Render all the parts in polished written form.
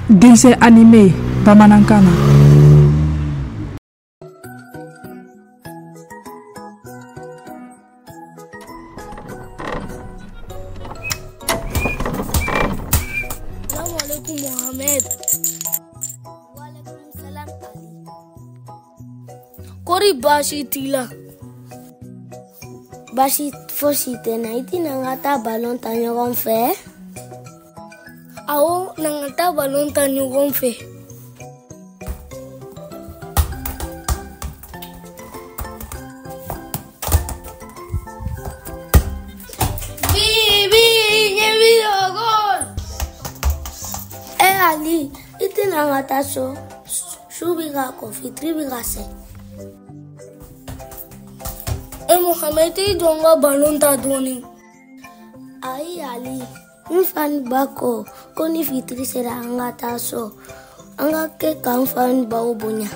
Dessin animé bamanankan na. Salam alaikum Mohamed. Wa alaikum salam Ali. Kori baasi t'i la? Baasi fosi tɛ n na. I tɛna n ka taa balon ta ɲɔgɔn fɛ? Awɔ, na n ka taa balon ta ɲɔgɔn fɛ. Bi bi ɲɛ bi gol. E Ali, i tɛna n ka taa so. Su bɛ ka kɔ, fitiri bɛ ka se. E Mohamed, i jɔ n ka balon ta dɔɔni. Ayi Ali, n fa ni ba ko ko ni fitiri sera an ka taa so. An ka kɛ k'an fa ni baw bonya.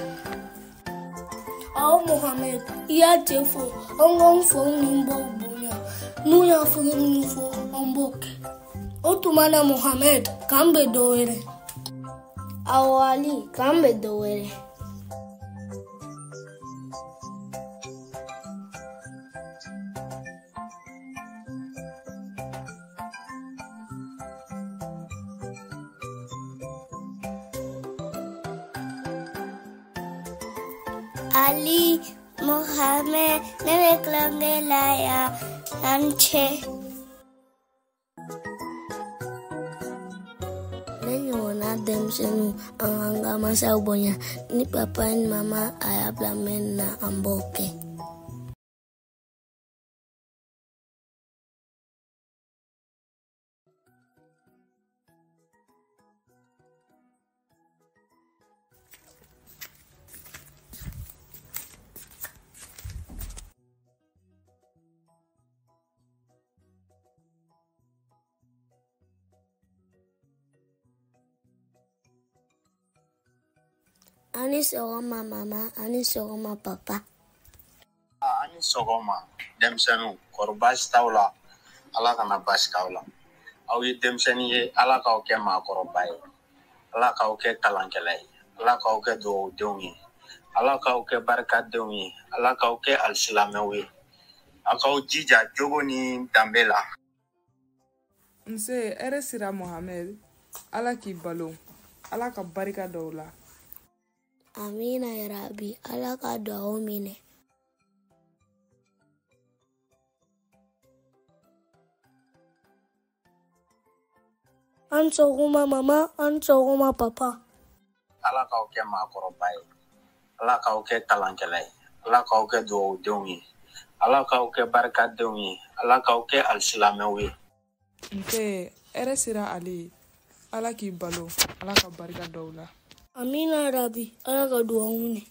Awɔ Mohamed, i y'a cɛ fɔ, an k'an faw ni baw bonya. N'u y'a fɔ minnu fɔ, an b'o kɛ. O tuma na Mohamed, k'an bɛn dɔ wɛrɛ. Awɔ Ali, k'an bɛn dɔ wɛrɛ. Ali, Mohamed, ne bɛ tulonkɛ la yan. An cɛ. Ne ɲɔgɔnna denmisɛnninw, an k'an ka masaw bonya. Ni papa ni mama a y'a bila min na, an b'o kɛ. A ni sɔgɔma mama, a ni sɔgɔma papa. A ni sɔgɔma denmisɛnninw, kɔri baasi t'aw la? Ala kana baasi k'aw la. Aw ye denmisɛnnin ye, Ala k'aw kɛ maakɔrɔba ye. Ala k'aw kɛ kalankɛla ye. Ala k'aw kɛ dugawudenw ye. Ala k'aw kɛ barikadenw ye. Ala k'aw kɛ alisilamɛw ye. Aw k'aw jija jogo ni danbe la. Nse, hɛrɛ sira Mohamed. Ala k'i balo. Ala ka barika dɔw la. Amina yarabi, Ala ka duwawu minɛ. An sɔgɔma mama, an sɔgɔma papa. Ala k'aw kɛ maakɔrɔba ye. Ala k'aw kɛ kalankɛla ye. Ala k'aw kɛ dugawudenw ye. Ala k'aw kɛ barikadenw ye. Ala k'aw kɛ alisilamɛw ye. Nse, hɛrɛ sira Ali. Ala k'i balo. Ala ka barika dɔw la. Amina rabi, Ala ka duwawu minɛ.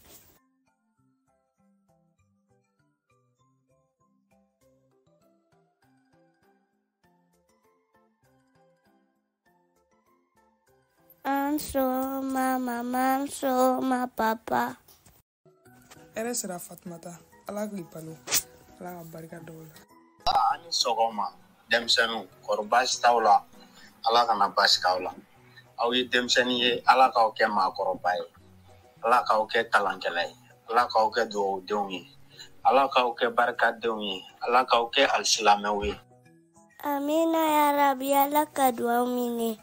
An sɔgɔma mama, an sɔgɔma papa. Hɛrɛ sira Fatumata. Ala k'i balo. Ala ka barika dɔw la. A ni sɔgɔma denmisɛnninw, kɔri baasi t'aw la? Ala kana baasi k'aw la. Aw ye denmisɛnnin ye, Ala k'aw kɛ maakɔrɔba ye. Ala k'aw kɛ kalankɛla ye. Ala k'aw kɛ dugawudenw ye. Ala k'aw kɛ barikadenw ye. Ala k'aw kɛ alisilamɛw ye. Amina yarabi, Ala ka duwawu minɛ.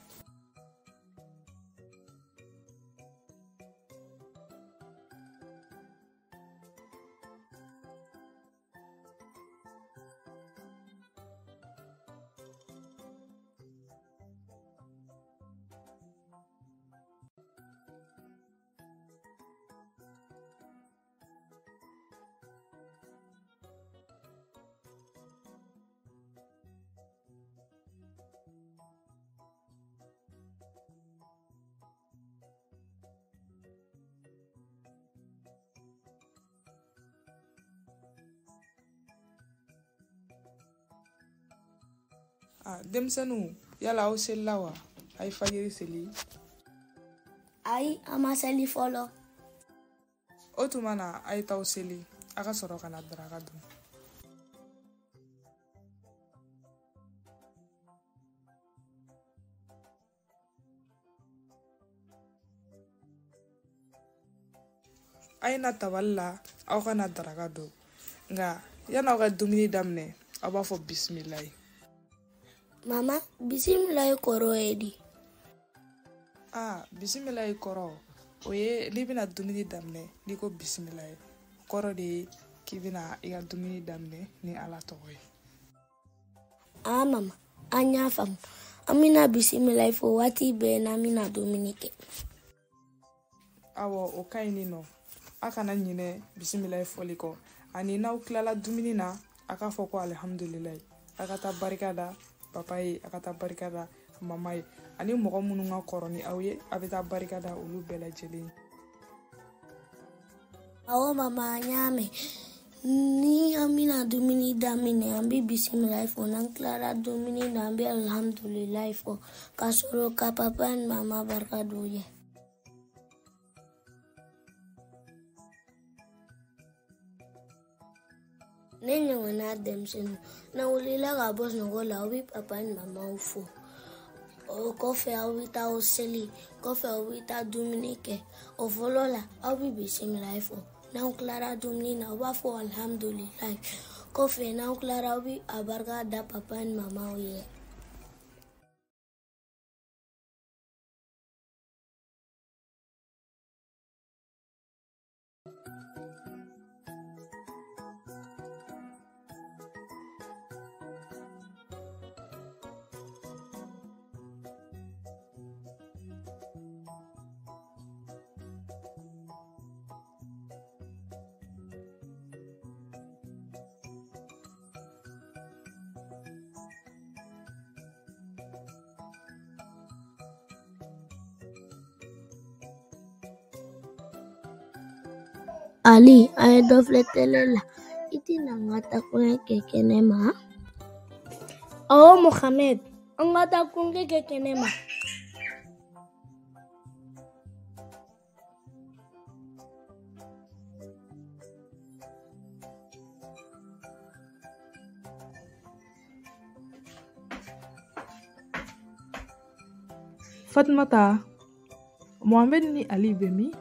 Denmisɛnninw, yala aw selila wa? A ye fajiri seli? Ayi, an ma seli fɔlɔ. O tuma na, a ye t'aw seli. A ka sɔrɔ ka na daraka dun. A ye na tabali la, aw ka na daraka dun. Nka yan'aw ka dumuni daminɛ, aw b'a fɔ bisimilayi. Mama, bisimilayi kɔrɔ ye di? Aa, bisimilayi kɔrɔ, o ye n'i bɛna dumuni daminɛ, n'i ko bisimilayi, o kɔrɔ de ye k'i bɛna i ka dumuni daminɛ ni Ala tɔgɔ ye. Aa mama, an y'a faamu. An bɛna bisimilayi fɔ waati bɛɛ n'an bɛna dumuni kɛ. Awɔ, o ka ɲi nin nɔ. A kana ɲinɛ bisimilayi fɔli kɔ. Ani n'aw tilala dumuni na, a k'a fɔ ko alihamudulilayi. A ka taa barika da papa ye, a ka taa barika da mama ye. Ani mɔgɔ minnu ka kɔrɔ ni aw ye, a bɛ taa barika da olu bɛɛ lajɛlen ye. Awɔ mama, an y'a mɛn. Ni an bɛna dumuni daminɛ, an bɛ bisimilayi fɔ. N'an tilara dumuni na, an bɛ alihamudulilayi fɔ ka sɔrɔ ka papa ni mama barika d'u ye. Ne ɲɔgɔnna denmisɛnninw, n'aw wulila ka bɔ sunɔgɔ la, aw bɛ papa ni mamaw fo. O kɔfɛ aw bɛ taa aw seli, kɔfɛ aw bɛ taa dumuni kɛ. O fɔlɔ la, aw bɛ bisimilayi fɔ. N'aw tilara dumuni na, aw b'a fɔ alihamudulilayi. Kɔfɛ n'aw tilara, aw bɛ a barika da papa ni mamaw ye. Ali, an ye dɔ filɛ tele la. I tɛna n ka taa kulonkɛ kɛ kɛnɛ ma? Awɔ Mohamɛd, an ka taa kulonkɛ kɛ kɛnɛ ma. Fatumata, Mohamɛd ni Ali bɛ min?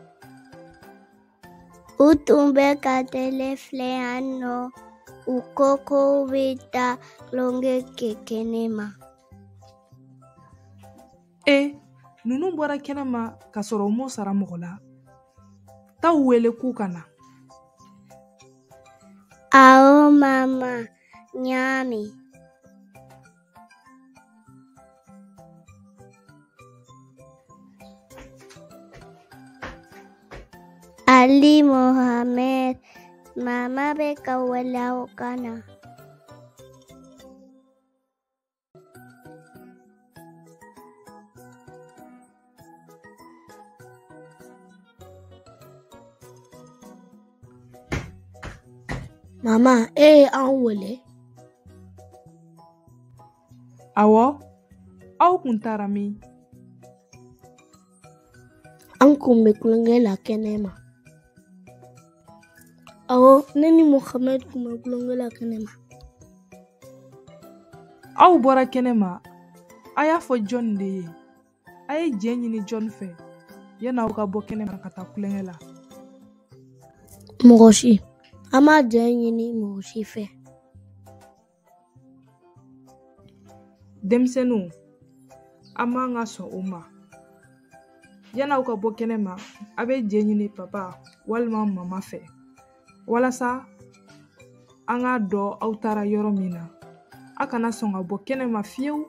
U tun bɛ ka tele filɛ yan nɔ. U ko k'u bɛ taa kulonkɛ kɛ kɛnɛ ma. E, ninnu bɔra kɛnɛ ma k'a sɔrɔ u m'o sara mɔgɔ la. Taa u wele k'u ka na. Awɔ mama, n y'a mɛn. Ali Mohamɛd, mama bɛ ka wele aw ka na. Mama, e ye an wele? Awɔ, aw kun taara min? An kun bɛ kulonkɛ la kɛnɛ ma. Awɔ, ne ni Mohamɛd kun bɛ kulonkɛ la kɛnɛ ma. Aw bɔra kɛnɛ ma, a y'a fɔ jɔnni de ye? A ye jɛn ɲini jɔnni fɛ yan'aw ka bɔ kɛnɛ ma ka taa kulonkɛ la? Mɔgɔ si. An ma jɛn ɲini mɔgɔ si fɛ. Denmisɛnninw, an man ka sɔn o ma. Yan'aw ka bɔ kɛnɛ ma, a bɛ jɛn ɲini papa walima mama fɛ walasa an k'a dɔn aw taara yɔrɔ min na. A kana sɔn ka bɔ kɛnɛ ma fiyewu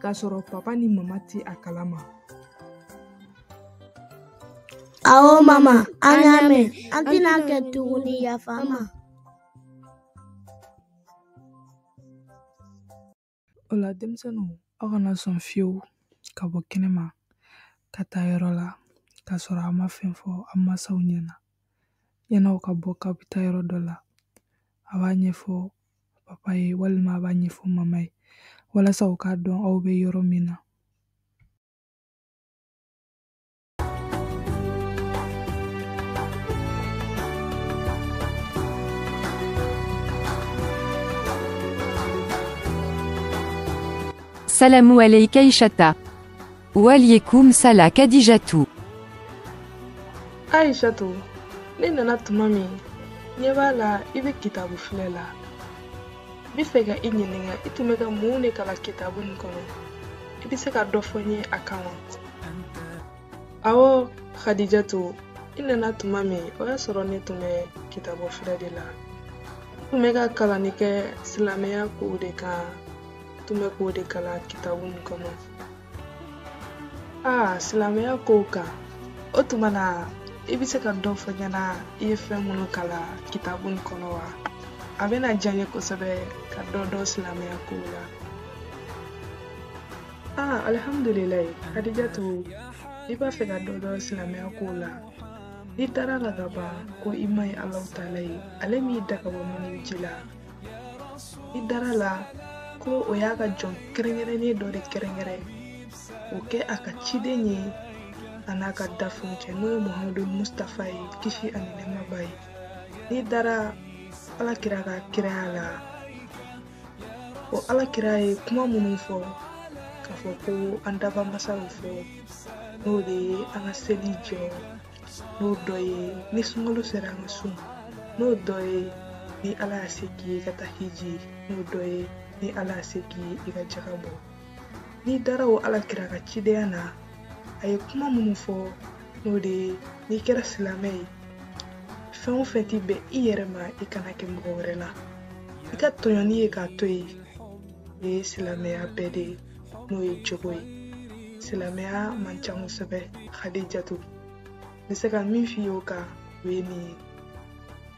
k'a sɔrɔ papa ni mama tɛ a kalama. Awɔ mama, an y'a mɛn. An tɛna kɛ tuguni, yafa an ma. O la denmisɛnninw, aw kana sɔn fiyewu ka bɔ kɛnɛ ma ka taa yɔrɔ la k'a sɔrɔ a ma fɛn fɔ a masaw ɲɛna. Yan'aw ka bɔ k'aw bɛ taa yɔrɔ dɔ la, a b'a ɲɛfɔ papa ye walima a b'a ɲɛfɔ mama ye walasa u k'a dɔn aw bɛ yɔrɔ min na. Salamou aleika Aïchata. Wa alaikum salam Khadijatou. Aïchatou, Ne nana tuma min, ɲɛ b'a la i bɛ kitabu filɛ la. N bɛ fɛ ka i ɲininka, i tun bɛ ka mun de kalan kitabu nin kɔnɔ? I bɛ se ka dɔ fɔ n ye a kan wa? Awɔ, Khadijatu, i nana tuma min, o y'a sɔrɔ ne tun bɛ kitabu filɛ de la. N tun bɛ ka kalanni kɛ silamɛya kow de kan. N tun bɛ k'o de kalan kitabu nin kɔnɔ. Aa, silamɛya kow kan. O tuma na, i bɛ se ka dɔ fɔ n ɲɛna i ye fɛn minnu kalan kitabu nin kɔnɔ wa? A bɛna diya n ye kosɛbɛ ka dɔ dɔn silamɛya kow la. Aa, alihamudulilayi, Khadijatu, i b'a fɛ ka dɔ dɔn silamɛya kow la. N'i taara la ka ban ko i ma ye Alahu taala ye, ale m'i da ka bɔ mani ji la. I dara la ko o y'a ka jɔn kɛrɛnkɛrɛnnen dɔ de kɛrɛnkɛrɛn o kɛ a ka ciden ye a n'a ka dafɛnw cɛ, n'o ye Muhamadu Mustafa ye, kisi ani nɛɛma b'a ye. N'i dara Ala kira ka kiraya la, o Ala kira ye kuma minnu fɔ k'a fɔ ko an daba masa y'o fɔ, n'o de ye an ka seli jɔ, n'o dɔ ye ni sunkalo sera an ka sun, n'o dɔ ye ni Ala y'a se k'i ye ka taa hiji, n'o dɔ ye ni Ala y'a se k'i ye i ka jaga bɔ. N'i dara o Ala kira ka cidenya na, a ye kuma minnu fɔ, n'o de ye n'i kɛra silamɛ ye, fɛn o fɛn t'i bɛn i yɛrɛ ma, i kana kɛ mɔgɔ wɛrɛ la. I ka tɔɲɔni ye k'a to yen, o ye silamɛya bɛɛ de ye, n'o ye jogo ye. Silamɛya man ca kosɛbɛ, Khadijatu. N bɛ se ka min f'i ye o kan, o ye nin ye.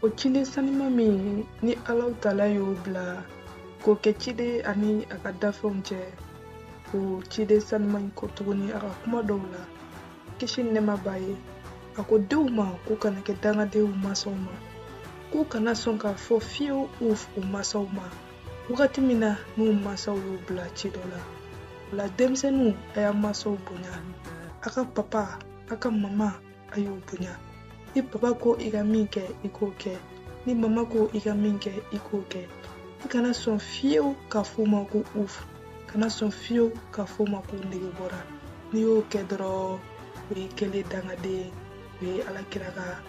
O ciden sanima min ni Alahu taala y'o bila k'o kɛ ciden ani a ka dafɛnw cɛ, o ciden sanima in ko tuguni a ka kuma dɔw la, kisi ni nɛɛma b'a ye, a ko denw ma k'u kana kɛ dangadenw mansaw ma, k'u kana sɔn k'a fɔ fiyewu u mansaw ma wagati min na n'u mansaw y'u bila ci dɔ la. O la denmisɛnninw, a y'a mansaw bonya, a ka papa, a ka mama, a y'u bonya. Ni papa ko i ka min kɛ, i k'o kɛ. Ni mama ko i ka min kɛ, i k'o kɛ. I kana sɔn fiyewu k'a fɔ u ma ko uf, kana sɔn fiyewu k'a fɔ u ma ko nege bɔra. N'i y'o kɛ dɔrɔn, o y'i kɛlen dangaden ye. O ye Ala kira ka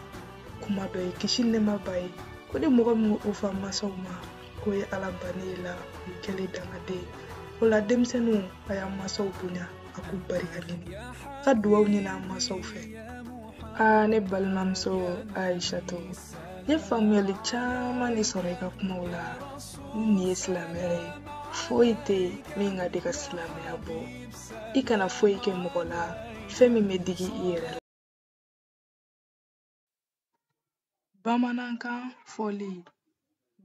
kuma dɔ ye, kisi ni nɛɛma b'a ye, ko ni mɔgɔ min ko fa mansaw ma k'o ye Ala bannen ye la, o y'i kɛlen dangaden ye. O la denmisɛnninw, a y'a mansaw bonya, a k'u barika ɲini, a ka duwawu ɲini a mansaw fɛ. Aa, ne balimamuso Ayisatu, n ye faamuyali caman de sɔrɔ i ka kumaw la. Ni nin ye silamɛya ye, foyi tɛ yen min ka di ka silamɛya bɔ. I kana foyi kɛ mɔgɔ la fɛn min bɛ digi i yɛrɛ la. Bamanankan fɔli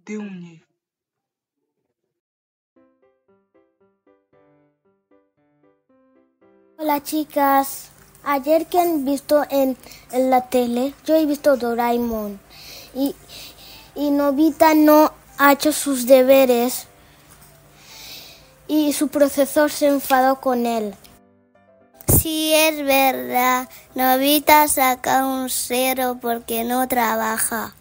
denw ye. Hola chicas, ayer que han visto en la tele, yo he visto Doraemon y Nobita no ha hecho sus deberes y su profesor se enfadó con él. Sí, es verdad, Nobita saca un 0 porque no trabaja.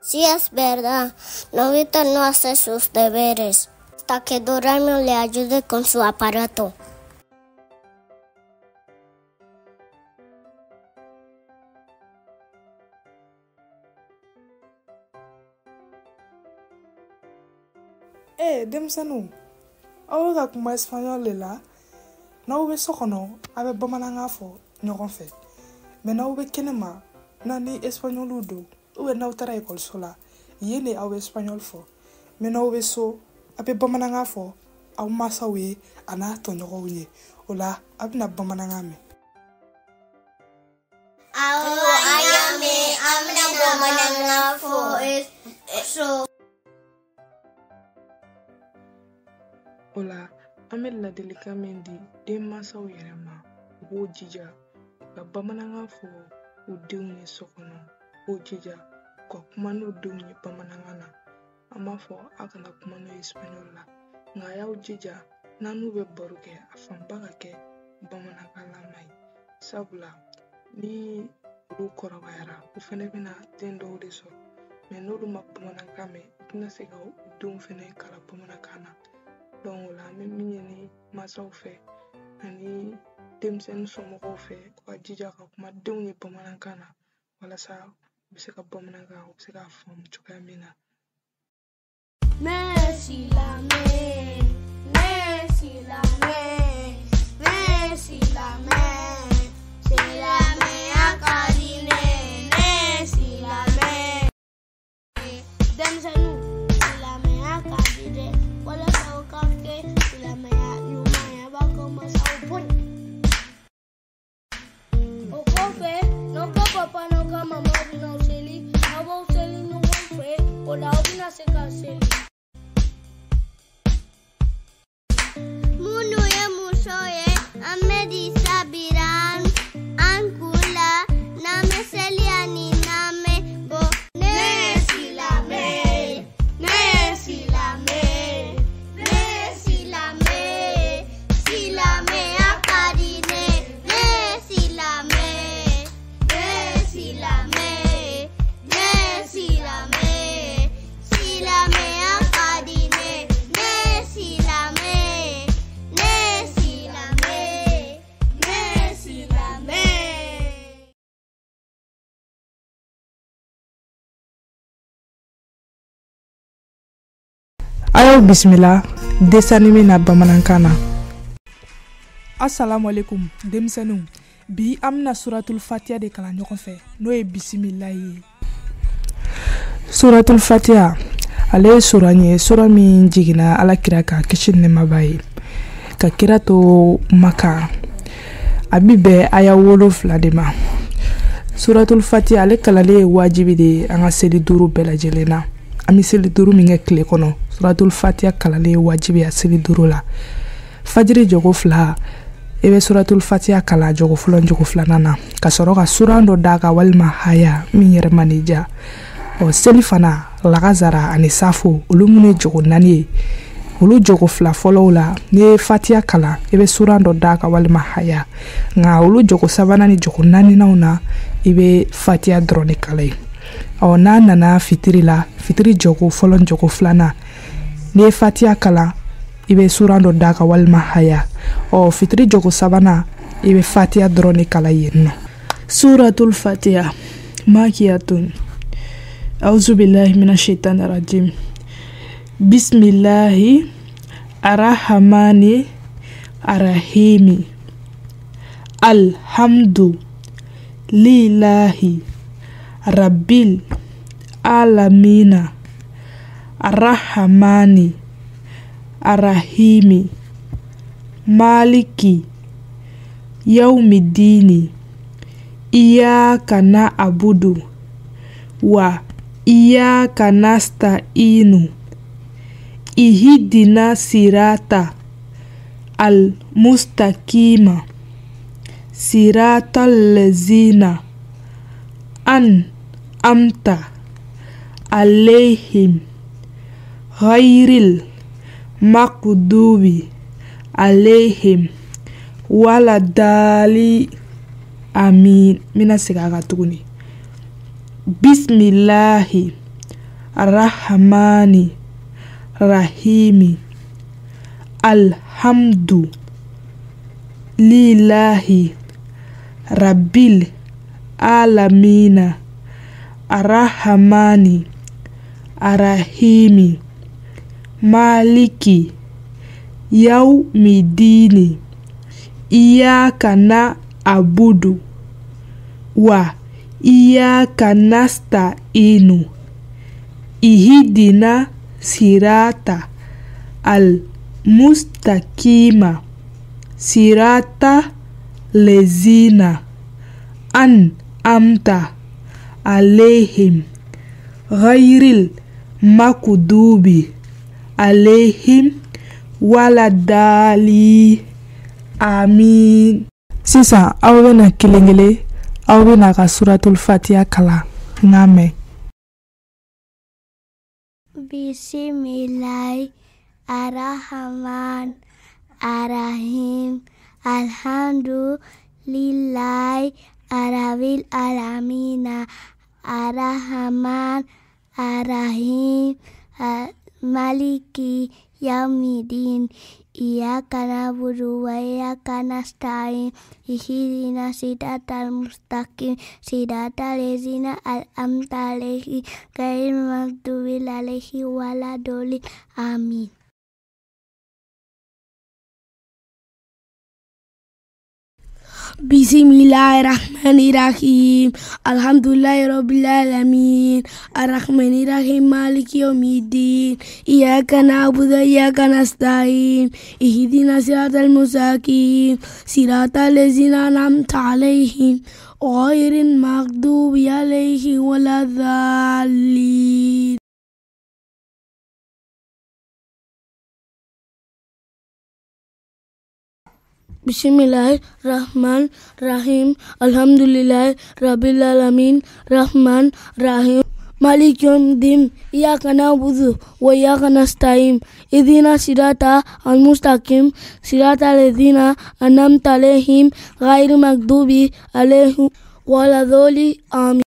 Sí, es verdad, Nobita no hace sus deberes hasta que Doraemon le ayude con su aparato. Ee denmisɛnninw, aw bɛ ka kuma espagnol de la. N'aw bɛ so kɔnɔ, aw bɛ bamanankan fɔ ɲɔgɔn fɛ. Mɛ n'aw bɛ kɛnɛma, n'a ni espagnoliw don, ou bien n'aw taara ekɔliso la, yen de aw bɛ espagnol fɔ. Mɛ n'aw bɛ so, aw bɛ bamanankan fɔ aw mansaw ye a n'a tɔɲɔgɔnw ye. O la, aw bɛna bamanankan mɛn. Awɔ, an y'a mɛn, an bɛna bamanankan fɔ so. O la, an bɛ ladilikan min di denmansaw yɛrɛ ma, u k'u jija u ka bamanankan fɔ u denw ye so kɔnɔ, u k'u jija u ka kuma n'u denw ye bamanankan na. An b'a fɔ aw kana kuma n'u ye espagnol la, nka a y'aw jija n'an n'u bɛ baro kɛ, a fanba ka kɛ bamanankan lamɛn ye. Sabula ni olu kɔrɔbayara, u fɛnɛ bɛna den dɔw de sɔrɔ, mɛ n'olu ma bamanankan mɛn, u tɛna se ka u denw fɛnɛ kalan bamanankan na. Donc o la, an bɛ min ɲini mansaw fɛ ani denmisɛnnin somɔgɔw fɛ, u ka jija ka kuma denw ye bamanankan na walasa U bɛ se ka bamanankan, u bɛ se k'a faamu cogoya min na. Ne silamɛ, ne silamɛ, ne silamɛ, silamɛya ka di ne, ne silamɛ. Denmisɛnninw, silamɛya ka di dɛ, walasa aw ka kɛ silamɛya ɲuman ye, a b'a k'aw masaw bonya. O kɔfɛ, n'aw ka papa n'aw ka mama bɛna aw seli, aw b'aw seli ɲɔgɔn fɛ, o la aw bɛna se ka seli. Minnu ye muso ye, an bɛ disa biri an kun la, n'an bɛ seli ani n'an bɛ bɔ. Ne ye silamɛ, ne ye silamɛ, ne ye silamɛ, silamɛya ka di ne, ne ye silamɛ, ne ye silamɛ, ne ye silamɛ, silamɛya ka di ne, ne ye silamɛ, ne ye silamɛ, ne ye silamɛ. A y'aw bisimila dessin animé na bamanankan na. Assalamu alaikum denmisɛnninw, bi an bɛna suratul fatiha de kalan ɲɔgɔn fɛ, n'o ye bisimilahi ye. Suratul fatiha ale ye suran ye, sura min jiginna Ala kira kan kisi ni nɛɛma b'a ye, ka kira to Maka. A bi bɛn aya 7 de ma. Suratul fatiha ale kalanlen ye wajibi de ye an ka seli 5 bɛɛ lajɛlen na. An bɛ seli 5 min kɛ tile kɔnɔ, suratul fatiha kalanlen ye wajibi ye a seli 5 la. Fajiri jɔgo 2, i bɛ suratul fatiha kalan jɔgo fɔlɔ jɔgo 2nan na, ka sɔrɔ ka suran dɔ d'a kan walima haya min yɛrɛ man di ja. Ɔ seli fana, lagazara ani safo, olu minnu ye jɔgo 4 ye, olu jɔgo 2 fɔlɔw la, n'i ye fatiha kalan i bɛ suran dɔ d'a kan walima haya. Nka olu jɔgo 3nan ni jɔgo 4nanw na, i bɛ fatiha dɔrɔn de kalan yen. Ɔ n'a nana fitiri la, fitiri jɔgo fɔlɔ jɔgo 2nan, n'i ye fatiha kalan i bɛ suran dɔ d'a kan walima haya. Ɔ fitiri jɔgo 3nan, i bɛ fatiha dɔrɔn de kalan yen nɔ. Suratul fatiha makiyatun. Auzu billahi minash shaitani rajim. Bismillahi arrahmani arrahimi. Alhamdu lillahi rabbil alamina arrahmani arrahimi maliki yawmiddini iyyaka na'budu wa iyyaka nasta'inu ihdina sirata al-mustaqima siratal ladzina an'amta alayhim ghayril maghdubi alayhim waladali. Amin. N bɛna segin a kan tuguni. Bismillahi arrahmani rahimi alhamdu lillahi rabbil alamina arrahmani arrahimi maliki yawmiddini iyyaka na'budu wa iyyaka nasta'inu ihdina sirata al-mustaqima sirata lezina an'amta alayhim ghayril maghdubi alayhim waladali. Amin. Sisan aw bɛna kelen kelen, aw bɛna ka suratul fatiha kalan n k'a mɛn. Bisimilahi arrahman arrahim alhamdulillahi rabbil alamina arrahman arrahim maliki yawmiddin. Iyyaka na'budu wa iyyaka nasta'in. Ihdina siratal mustaqim. Siratal ladzina an'amta alaihim ghairil maghdubi alaihim waladdallin. Amin. Bismillahirrahmanirrahim. Alhamdulillahi rabbil alamin. Arrahmanirrahim. Maliki yawmiddin. Iyyaka na'budu wa iyyaka nasta'in. Ihdina siratal mustaqim. Siratal ladzina an'amta alaihim ghairil maghdubi alaihim waladdallin. Bismillahirrahmanirrahim. Alhamdulillahi rabbil alamin. Rahman rahim. Maliki yawmiddin. Iyyaka na'budu wa iyyaka nasta'in. Ihdina siratal mustaqim. Siratal ladzina an'amta alaihim ghairil maghdubi alaihim waladdallin. Amin.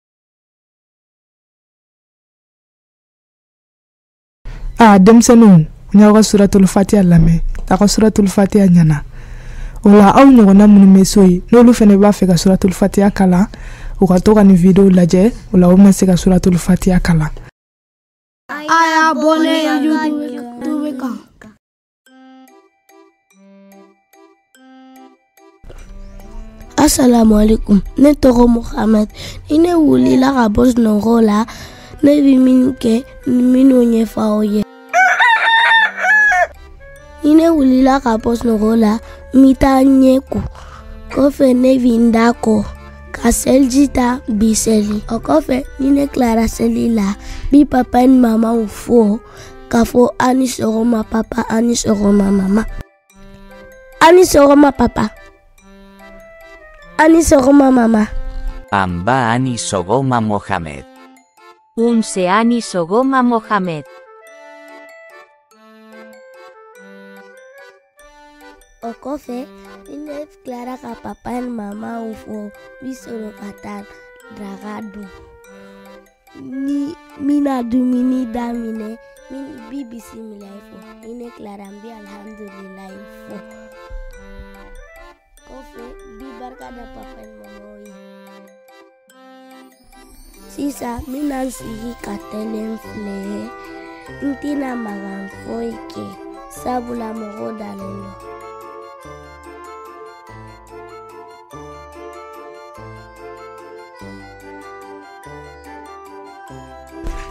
Aa, denmisɛnninw, n y'aw ka suratul fatiha lamɛn. Aw ka suratul fatiha ɲɛna. O la, aw ɲɔgɔnna minnu bɛ so yen, n'olu fana b'a fɛ ka suratul fatiha kalan, u ka to ka nin video lajɛ. O la, u bɛna se ka suratul fatiha kalan. A y'abonné YouTube kan. Assalamu alaikum. Ne tɔgɔ Mohamed. Ni ne wulila ka bɔ sunɔgɔ la, ne bɛ min kɛ, n bɛn'o ɲɛfɔ aw ye. Ni ne wulila ka bɔ sunɔgɔ la, n bɛ taa ɲɛ ko. Kɔfɛ, ne bɛ n da kɔ ka seliji ta, bi seli. O kɔfɛ, ni ne tilara seli la, n bi papa ni mamaw fo k'a fɔ a ni sɔgɔma papa, a ni sɔgɔma mama. A ni sɔgɔma papa. A ni sɔgɔma mama. Amba ani sogoma Mohamed. Unse ani sogoma Mohamed. O kɔfɛ, ni ne tilara ka papa ni mamaw fo, n bi sɔrɔ ka taa daga dun. Ni n bɛna dumuni daminɛ, n bi bisimilayi fɔ. Ni ne tilara, n bi alhamdulilayi fɔ. Kɔfɛ, n bi barika da papa ni mamaw ye. Sisan, n bɛna n sigi ka tɛlɛn filɛ. N tɛna mankan foyi kɛ, sabula mɔgɔw dalen don.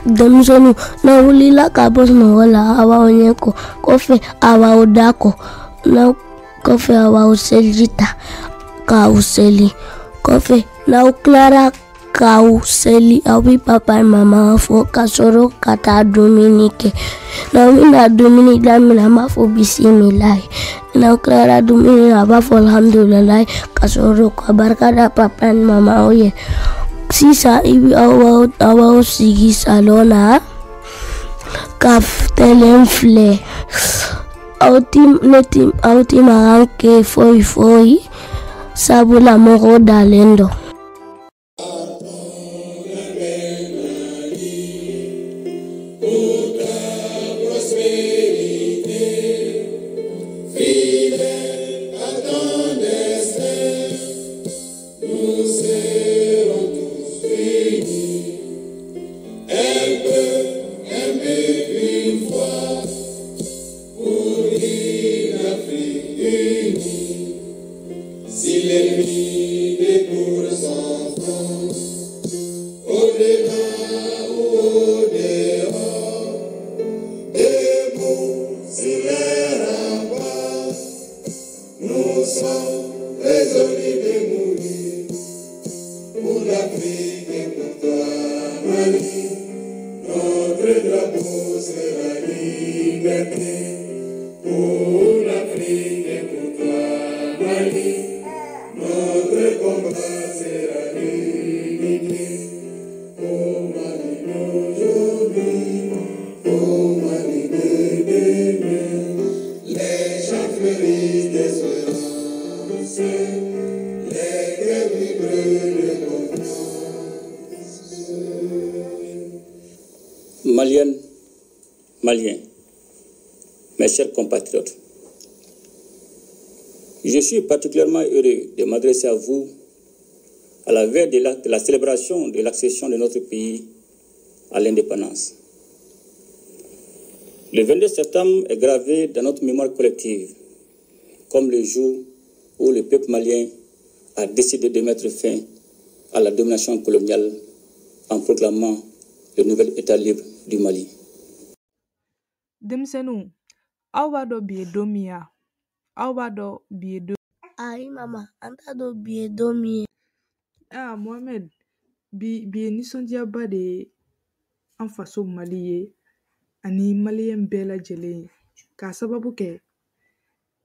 Denmisɛnninw, n'a wulila ka bɔ sunɔgɔ la, a b'aw ɲɛ ko. Kɔfɛ, a b'aw da ko. N'aw kɔfɛ, a b'aw seliji ta k'aw seli. Kɔfɛ, n'aw tilara k'aw seli, aw bɛ papa ni mama fo ka sɔrɔ ka taa dumuni kɛ. N'aw bɛna dumuni daminɛ, an b'a fɔ bisimilayi. N'aw tilara dumuni na, a b'a fɔ alhamdulilayi ka sɔrɔ ka barika da papa ni mamaw ye. Sisan, i bɛ aw b'aw sigi salon na ka tɛlɛn filɛ. Aw ti ne ti aw ti mankan kɛ foyi foyi, sabula mɔgɔw dalen don. Si l'ennemi découvre son front, au-dedans ou au-dehors, debout sur les remparts, nous sommes résolus de mourir pour l'Afrique et pour toi, Mali. Notre drapeau sera liberté pour l'Afrique et pour toi, Mali. Notre combat sera l'unité. Au Mali d'aujourd'hui, au Mali de demain, les champs fleurissent d'espérance, les cœurs vibrent de confiance. Maliennes, Maliens, mes chers compatriotes, Je suis particulièrement heureux de m'adresser à vous à la veille de la célébration de l'accession de notre pays à l'indépendance. Le 22 septembre est gravé dans notre mémoire collective comme le jour où le peuple malien a décidé de mettre fin à la domination coloniale en proclamant le nouvel État libre du Mali. Denmisɛnninw, aw b'a dɔn bi ye don min ya? Aw b'a dɔn bi ye don? Ayi mama, an t'a dɔn bi ye don min ye. Ah Mohamed, bi ye nisɔndiyaba de ye an faso Mali ye ani maliyɛn bɛɛ lajɛlen ye, k'a sababu kɛ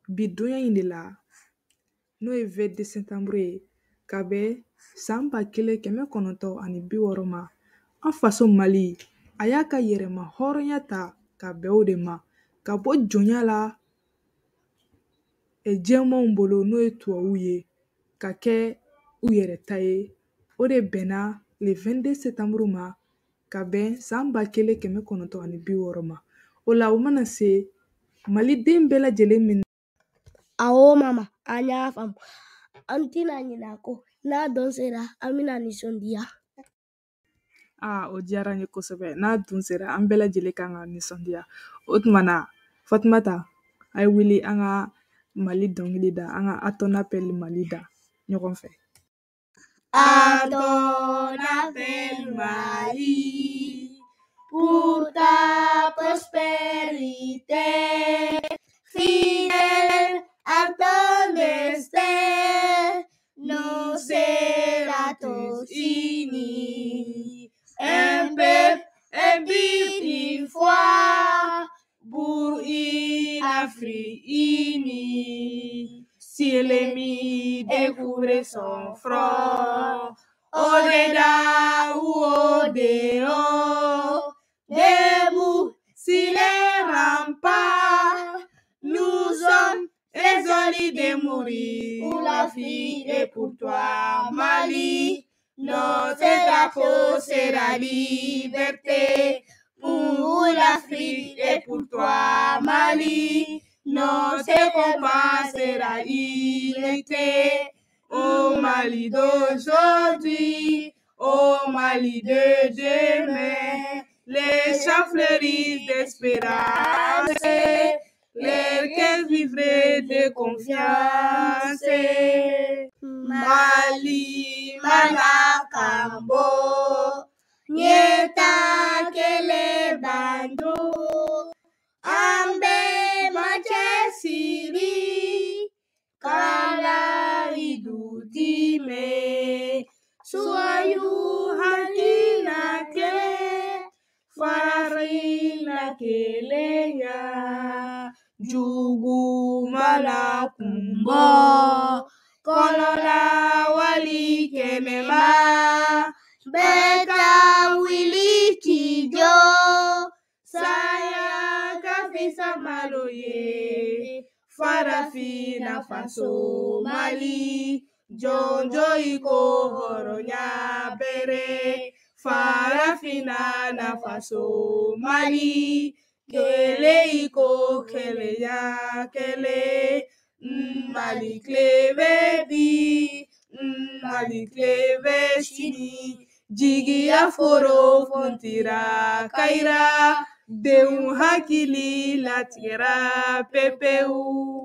bi donya in de la, n'o ye 22 septembre ye, ka bɛn san 1960 ma, an faso Mali a y'a ka yɛrɛma hɔrɔnya ta ka bɛn o de ma, ka bɔ jɔnya la jɛmanw bolo, n'o ye tubabuw ye, ka kɛ u yɛrɛ ta ye. O de bɛnna le 22 septembre ma, ka bɛn san 1960 ma. O la, o mana se, maliden bɛɛ lajɛlen min. Awɔ mama, an y'a faamu. An tɛna ɲinɛ a kɔ. N'a don sera, an bɛna nisɔndiya. Aa, o diyara n ye kosɛbɛ. N'a dun sera, an bɛɛ lajɛlen kan ka nisɔndiya. O tuma na, Fatumata, a ye wuli an ka Mali dɔnkili da, an ka "À ton appel Mali" da ɲɔgɔn fɛ. À ton appel Mali, pour ta prospérité, fidèle à ton destin, nous sera tous unis. Un peuple, un but, une foi, pour une Afrique unie. Si l'ennemi découvre son front, au-dedans ou au dehors, debout sur les remparts, nous sommes résolus de mourir pour l'Afrique et pour toi, Mali. Notre drapeau sera liberté pour l'Afrique et pour toi, Mali. Notre combat sera unité. Au Mali d'aujourd'hui, au Mali de demain, les champs fleurissent d'espérance, les cœurs vivront de confiance. Mali, Malakambo, Nyeta kele bando, Ambe Machesiri, Kala idutime, Soyou hakina ke, Farina kelenya, Jugu mana kumbo, Kɔnɔla wali kɛnɛma, Bɛɛ ka wuli k'i jɔ, Saya ka fisa malo ye, Farafinna faso Mali, jɔnjɔ i ko hɔrɔnya bere, Farafinna na faso Mali, kelen i ko kelenya kelen. Mali tile bɛ bi, Mali tile bɛ sini, jigiya foro fontira kayira, denw hakili latigɛra pepewu.